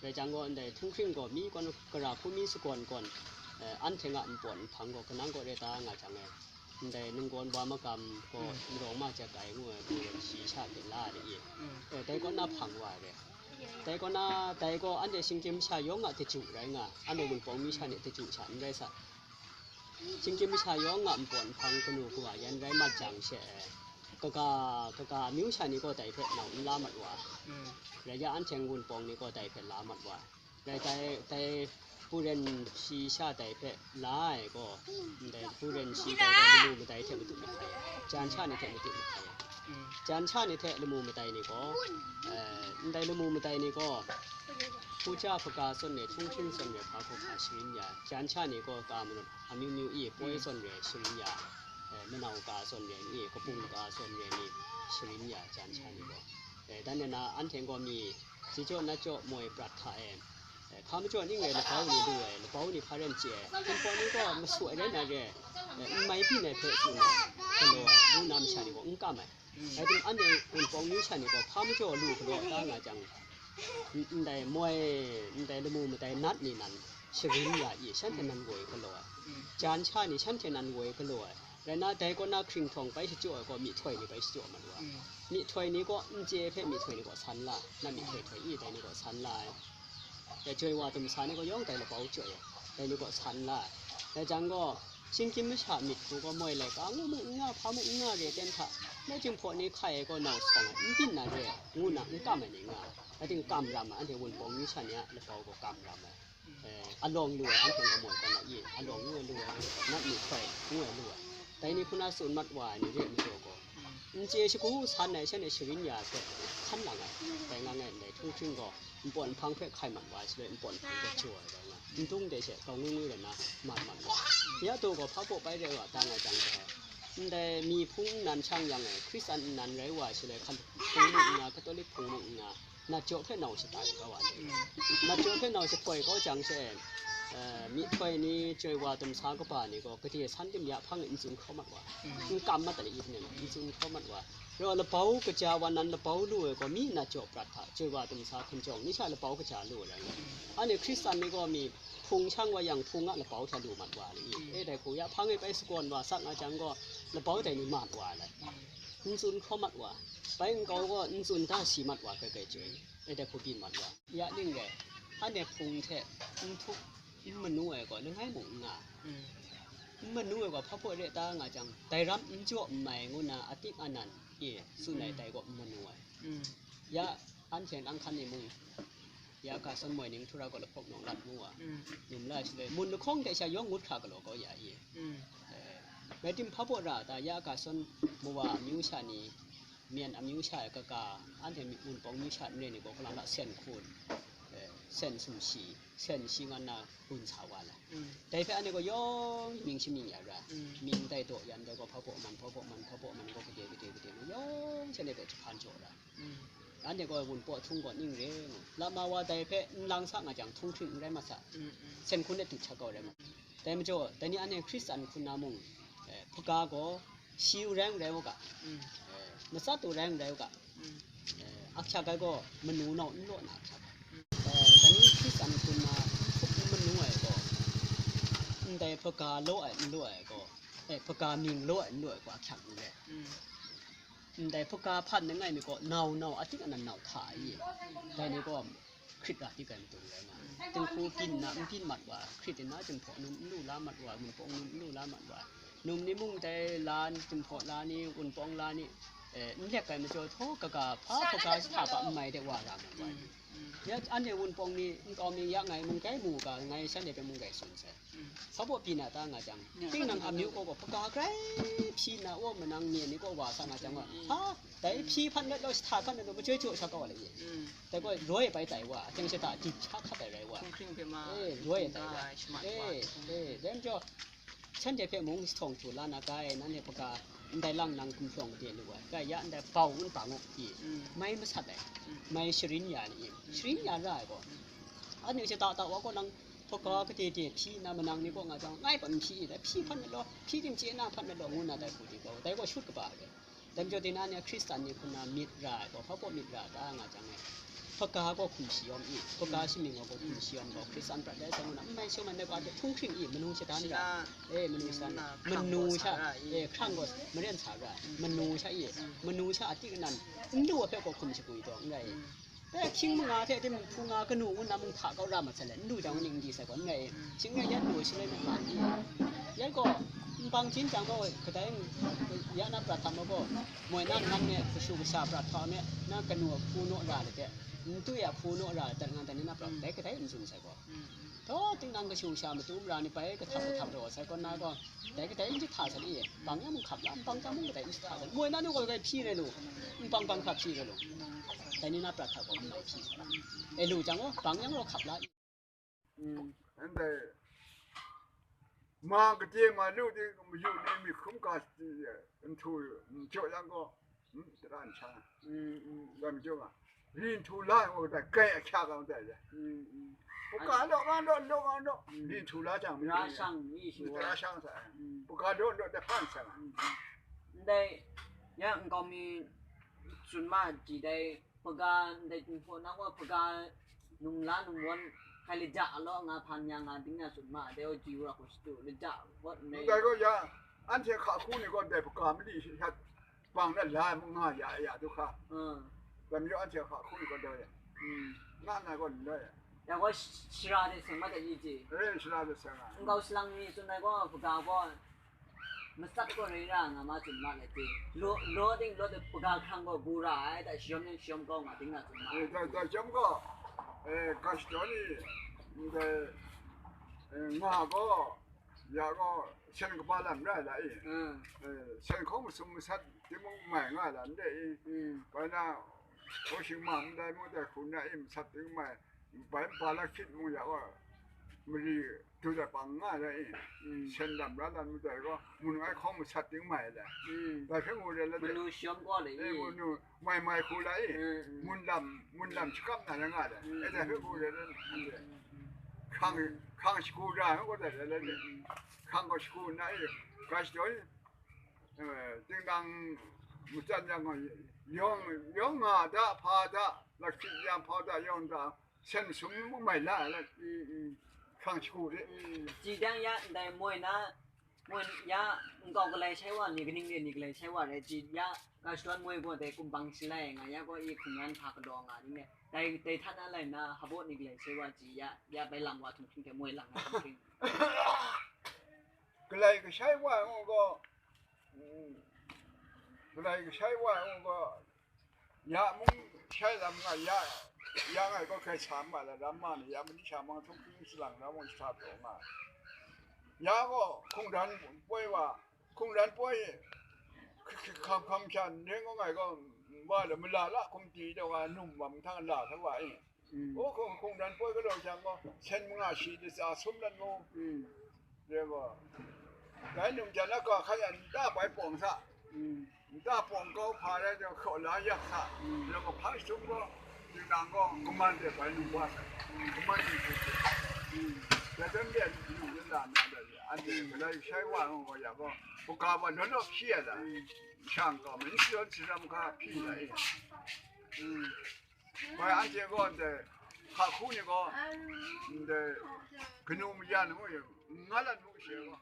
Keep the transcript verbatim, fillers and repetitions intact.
Dai jang gaw, ndai htunghkring gaw mi kawn, gara hku mi sagawn gawn, eh, anhte a npawt nhpang gaw kanang kaw re ta nga jang e, ndai nunggawn wa magam gaw, mm, nrawng ma jat ai ngu ai hku shi sha hte la ai re i. Mm. Eh, dai kaw na hpang wa ai re. Dai kaw na, dai gaw anhte shinggyim masha yawng a daju rai nga, anhte Wunpawng mi sha ni daju sha n rai sa. Shinggyim masha yawng a npawt nhpang kanu kawa yan rai mat jang she, kaga, kaga amyu sha ni gaw dai hpe nau n la mat wa. Mm. Rai ya, anhte Wunpawng ni gaw dai hpe la mat wa. Rai dai, dai hparen shi sha dai hpe la ai gaw, ndai hparen shi dai gaw lamu madai hte madu na hkai ai, jan sha ni hte madu na hkai ai. Mm. Jan sha ni hte lamu madai ni gaw, eh, ndai lamu madai ni gaw, hpuja hpaga zawn re, htunghkring zawn re, hpa hku hpa sharin ya, jan sha ni gaw ka manut amyu myu i, poi zawn re sharin ya, eh, manau ka zawn re ni, kapung ka zawn re ni sharin ya, jan sha ni gaw. Eh, dan nna anhte gaw mi, si jaw na jaw moi prat hta e, eh, hpa majaw ning rai labau ni lu ai, labau ni hpa ren chye ai, Wunpawng ni gaw masu ai rai na re, eh, n mai byin ai hpe tsun ai, galaw ai, ngu na masha ni gaw n kam ai. Rai timung, anhte Wunpawng mi sha ni gaw hpa majaw lu galaw ta nga jang, n-, ndai moi, ndai lamu madai nat ni nan sharin ya i, shanhte nan woi galaw ai. Mm. Jan sha ni shanhte nan woi galaw ai. Rai na, dai kaw na hkringhtawng bai shachyaw ai gaw, myihtoi ni bai shachyaw mat wa. Mm. Myihtoi ni gaw n chye hpe myihtoi ni gaw san la, na myihtoi htoi i, dai ni gaw san la ai. Dai joi wa dumsa ni gaw yawng dai labau chyoi ai, dai ni gaw san la ai. Dai jang gaw, shinggyim masha myit hku gaw moi laika ngu mu n nga, hpa mu n nga re ten hta, dai Jinghpaw ni hkai ai gaw nau sawng ai, n byin na re, ngu na n kam ai ni nga ai. Dai ting kam ram ai, anhte Wunpawng mi sha ni a labau gaw kam ram ai. Eh, alawng lu ai, anhte gaw moi kaw na i, alawng lu ai, lu ai, nat myihtoi ngu ai, lu ai. Dai ni hku na tsun mat wa ai ni re ai majaw gaw, n chye shagu san ai shanhte sharin ya ai hpe hkan lang ai, dai nga ngai ndai htunghkring gaw, npawt nhpang hpe hkai mat wa ai shaloi, npawt nhpang hpe jaw ai rai nga, n dung de she grau ngwi ngwi rai na mat mat wa ai. Ya taw gaw, hpa baw bai rai wa ta nga jang gaw, ndai mi hpung nnan shang yang e, Hkristan nnan rai wa ai shaloi, hkan hpung mung n nga, Katolik hpung mung n nga, nat jaw hpe nau shata yu kau wa ndai. Mm. Nat jaw hpe nau shahtoi kau jang she, eh, myihtoi ni, joi wa dumsa kaba ni gaw, gade san tim ya hpang e n tsun hkraw mat wa, mm, n kam mat ai i hte n tsun hkraw mat wa. Rau labau kaja wa nan labau lu ai gaw, mi nat jaw prat hta, joi wa dumsa hkinjawng ni sha labau kaja lu ai rai nga. Mm. Anhte Hkristan ni gaw mi hpung shang wa yang, hpung a labau hta lu mat wa ai i. Mm. E dai hku ya hpang e bai sagawn wa sak nga jang gaw, labau dai ni mat wa ai. Mm. N tsun hkraw mat wa, bai nkau gaw n tsun da si mat wa, kai kai chyoi, e dai hku byin mat wa. Ya ning rai, anhte hpung hte n htup n manu ai gaw, langai mung n nga. Mm. N manu ai gaw, hpa hpaw re ta nga jang, dai ram n jaw n mai ngu na, atik anan e tsun ai, mm, dai gaw n manu ai. Mm. Ya, anhte nang hkan e mung, ya Gason moi ning htura gaw lahpawk nawng lat ngu wa. Mm. Num la shaloi, mun lahkawng hte sha yawng ngut hkra galaw kau ya i. Mm. Eh, rai tim, hpa baw ra ta, ya Gason mawa amyu sha ni, Myen amyu sha e kaga, anhte mi-, Wunpawng myu sha n re ni gaw, hkalang la sen hkun, eh, sen sumshi, sen shi ngan na gun sa wa ai. Mm. Dai hpe anhte gaw yawng mying shamying ya ra. Mm. Mying dai daw yan dai gaw, hpa baw man, hpa baw man, hpa baw man gaw, gade, gade, gade ngu, yawng shanhte hpe jahpan jaw ra. Mm. Anhte gaw Wunpawng htung gaw ning re ngu, lama wa dai hpe n lang sa nga jang, htunghkring n rai mat sa, mm, mm, sen hkun de dut sha kau rai mat. Dai majaw, dai ni anhte Hkristan hku na mung, eh, hpaga gaw shi u rai n rai u ga, mm, eh, matsat u rai n rai u ga, mm, eh, ahkyak ai gaw manu nau n law na ahkyak ai. Mm. Eh, dai ni Hkristan hku na n htup n manu ai gaw, ndai hpaga law ai n law ai gaw, eh, hpaga mying law ai n law ai gaw ahkyak n rai. Mm. Ndai hpaga hpan langai mi gaw nau nau, atik anan nau hta ai. Dai ni gaw hkrit ra di kai matu rai nga. Tinghku byin na, n byin mat wa, hkrit nna Jinghpaw num n lu la mat wa, Wunpawng num n lu la mat wa. Num ni mung dai la, Jinghpaw la ni, Wunpawng la ni, eh, n lek ai majaw, htaw kaga, hpa hpaga hta pa n mai de wa ra mat wa. Mm, mm. Ya, anhte Wunpawng ni nkau mi ya ngai mung gai mu ga, ngai shanhte hpe mung gai tsun sai. Mm. Hpa baw byin na ta nga jang, mm, tinang amyu kaw gaw hpaga grai hpyi nna, aw manang myen ni kaw wa sa nga jang gaw, mm, ha, dai hpyi hpan mat law, shata hpan mat law, machyoi jaw sha kau ai le ye. Mm. Dai gaw roi bai tai wa, aten shata dip sha hkat ai rai wa. Hkunghkring hpe ma, eh, roi tai wa. Shima eh, wa. Eh, dai majaw, shanhte hpe mung jahtawng htu la na kai, nanhte hpaga ndai lang nang gumhprawng de lu ai, kai ya ndai bau nta nguk pyi, mm, mai masat ai, mm, mai sharin ya ni, mm, sharin ya ra ai gaw, mm, anhte shata ta wa gaw nang hpaga gade de hpyi nna manang ni kaw nga jang, ngai hpa n hpyi, dai hpyi hpan mat law, hpyi tim chye na hpan mat law, ngu nna dai hku di gaw, dai gaw shut kaba ai. Dai majaw, tinang ni Hkristan ni hku na myit ra ai gaw, hpa baw myit ra ta nga jang e, Hpaga gaw hkum shayawm i, hpaga shamying gaw hkum shayawm gaw, Hkristan prat dai sai ngu na, n mai shawm ai na ga hte hpung hkring i, manu shada ni ra, e, manu shada ni, manu sha, e, hkrang gaw maren sa ra, manu sha i, manu sha a tik anan, n lu ai hpe gaw hkum shagwi taw, n rai i. E, hkying manga hte tim hpu nga kanu ngu na mung hta kau ra mat sai let, n lu jang ning n di sai gaw, n rai i. Shing rai yan lu shaloi na nga i. Yan gaw, npang htin jang gaw, kadai ya na prat hta ma gaw, moi na nnan me, kashu kasha prat hta me, na kanu hpu naw ra let de. N tui a hpu naw ra dat nga dat ni na prat, dai kadai n tsun sai gaw. Taw, tinang kashu sha matu mara ni bai kahtap kahtap raw sai gaw na gaw, dai kadai n jahta sai i, bang yang mung hkap la, npang jang mung kadai n jahta sai, moi na nu gaw kadai hpyi rai lu, npang bang hkap hpyi rai lu, dai ni na prat hta gaw npang hpyi sai. E lu jang gaw, bang yang raw hkap la i. Ndai, ma kade ma lu di, mayu ni mi hkrum ga, nhtu, n jaw yang gaw, mm, tara n sha. Mm, mm. Gam jaw ga. Ri nhtu la, wa da, gai a kya ga da ya. Mm, mm. Buka lo, ma lo, lo, ma lo. Mm. Ri nhtu la jang, mi ra shang, mi shi wa. Tara shang sa. Mm. Buka lo, lo, da pan sa. Mm, mm. Ndai, ya, nkau mi, tsun ma ji dai, hpaga, ndai Jinghpaw nang gaw hpaga num la num wan hkai laja law nga hpan yang nga ding na tsun ma, dai gaw ji wa hku shadu, laja wat ndai. Ndai gaw ya, anhte hka hku ni gaw ndai hpaga mali shat bang na la ai mung nga ya, ya du hka. Mm. Dai majaw anhte hka hku ni gaw ndai ya. Mm. Nga na gaw ndai ya. Ya gaw sh-, shara de seng mat ai i ji. Eh, shara de seng ai. Nkau salang ni tsun ai gaw hpaga gaw Matsat gaw rai ra nga ma tsun ma let ti. Law, law ding law de hpaga hkrang gaw bu ra ai, dai shayawm ning shayawm kau nga ding na tsun ma. Eh, dai, dai shayawm gaw, eh, ga shadaw ni, ndai, eh, nga gaw, ya gaw, sen kaba lam rai la i. Mm. Eh, sen hkawng masum masat timung mai nga lam de i. Mm. Bai na, hpaw shingma ndai mu dai hku na i masat ting mai, bai npa la hkyit mung ya gaw, mari du dat bang nga ai, mm, sen lam ra lan mu dai gaw, mun ai hkawng masat ting mai ai le. Mm. Dai hpe mu re la de. Manu shawm gaw le, eh, i. Manu mai mai hku la i. Mm, mm. Mun lam, mun lam shakap na la nga le. Mm, eh, dai hpe mm, mu re la, mm, mm, mm. Hkrang, hkrang shagu ra nga gaw dai la le. Mm, mm. Hkrang gaw shagu na i, ga shadaw i, eh, dingdang matsan yang gaw, yawng, yawng nga da, hpa da, laksit yang hpa da, yawng da, sen sum mung mai la ai la, mm, mm, hkrang shagu de. Mm, ji dang ya ndai moi na, moi ya nkau galai shai wa ni kaning de ni galai shai wa rai, ji ya ga shadawn moi gaw dai kumbang shalai nga ya gaw i hkungran hpa galaw nga ning de, dai, dai hta na lai na hpaw ni galai shai wa ji ya, ya bai lang wa htung hkring de moi lang na htung hkring. Galai kashai wa ai ngu gaw, mm, galai kashai wa ai ngu gaw, ya mung shai lam nga, ya, ya ngai gaw hkrai sa ma la, ram ma ni, ya mani sha mang htung hkring salang na mung shahta taw nga. Ya gaw hkungran poi wa, hkungran poi, hk-, hk-, hkam, hkam sha n ring gaw ngai gaw, wa la, mala la hkum ti daw nga, num wa, mung hta la hkra wa i. Mm. O, hkung, hkungran poi galaw jang gaw, sen manga shi de tsa sum lan mu. Mm. De gaw, dai num jan na ga hkan yan nta bai pawng sa. Mm. Nta pawng kau hpa rai de hkaw la yak sa. Mm. De gaw hpang shatum gaw, tinang gaw, kaman de bai num wa sa. Mm. Kaman de hte hte. Mm. De dan de num de la na de, anhte, mm, galai shai wa ngu gaw ya gaw, hpaga wa law law hpyi ai la. Mm. Shang gaw, min shawn sharam hka hpyi ai. Mm. Bai anhte gaw ndai hka hku ni gaw, ndai kanu mayan ngu i, nga lan mu she gaw,